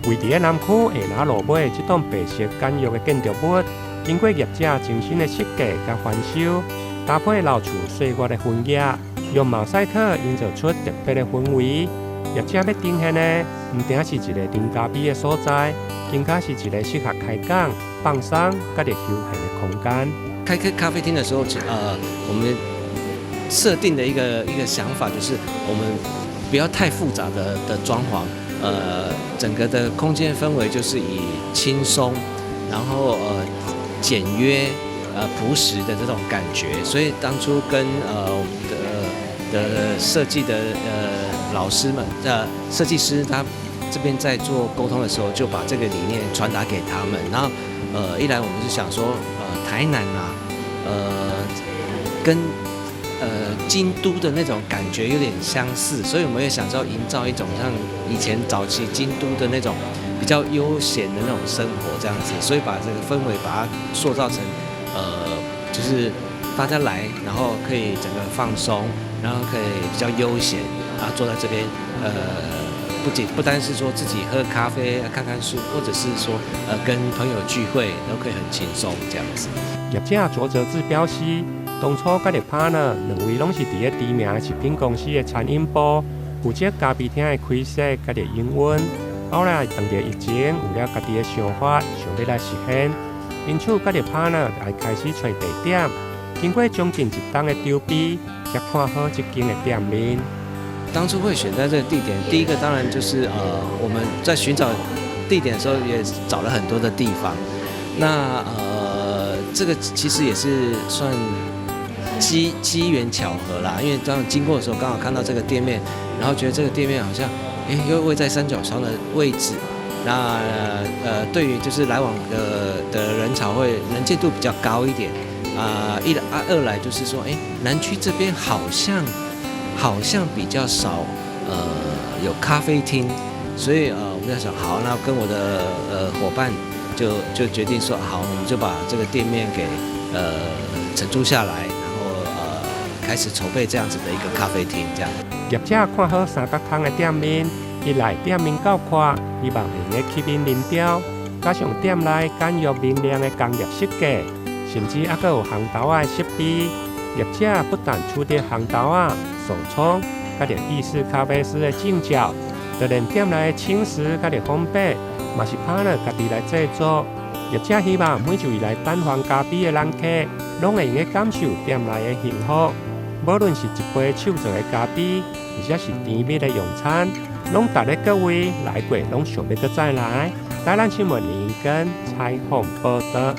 位佇咧南區下拿路尾這棟白色簡約的建築物，經過業者精心的設計佮翻修，搭配老厝歲月的痕跡，用馬賽克營造出特別的氛圍。業者欲呈現的，毋單是一个啉咖啡的所在，更加是一个適合開講、放鬆、佮著休閒的空間。開開咖啡廳的時候，我們設定的一個想法就是，我們不要太複雜的裝潢。整個的空間氛圍就是以輕鬆，然後簡約、樸實的這種感覺。所以當初跟我們的設計的老師們、設計師，他這邊在做溝通的時候，就把這個理念傳達給他們。然後一來我們是想說，台南啊，跟京都的那種感覺有點相似，所以我們也想說營造一種像以前早期京都的那種比較悠閒的那種生活這樣子，所以把這個氛圍把它塑造成，就是大家來，然後可以整個放鬆，然後可以比較悠閒，然後坐在這邊，不僅不單是說自己喝咖啡、看看書，或者是說跟朋友聚會都可以很輕鬆這樣子。業者卓哲志表示，當初佮著 partner 兩位攏是佇咧知名的食品公司的餐飲部，負責咖啡廳的開設佮著營運。後來當著疫情，有了家己的想法，想欲來實現，因此佮著 partner 來開始揣地點。經過將近一冬的籌備，才看好這間的店面。當初會選在這個地點，第一個當然就是我們在尋找地點的時候，也找了很多的地方。那這個其實也是算機緣巧合啦，因為當經過的時候，剛好看到這個店面，然後覺得這個店面好像，哎，又位在三角窗的位置，那對於就是來往的人潮會能見度比較高一點。啊，一來啊，二來就是說，哎，南區這邊好像比較少有咖啡廳，所以我們在想，好，那跟我的夥伴就決定說，好，我們就把這個店面給承租下來，然後開始籌備這樣子的一個咖啡廳，這樣。業者看好三角窗的店面，一來店面夠闊，希望會用吸引人潮，加上店內簡約明亮的工業設計，甚至猶閣有烘豆仔的設備。業者不但取得烘豆仔、手沖，佮著意式咖啡師的證照，就連店內的輕食佮著烘焙，嘛是 partner 家己來製作。業者希望每一位來等番咖啡的人客，攏會用得感受店內的幸福。無論是一杯手做的咖啡，或者是甜蜜的用餐，攏值得各位來過，攏想欲閣再來。台南新聞林根採訪報導。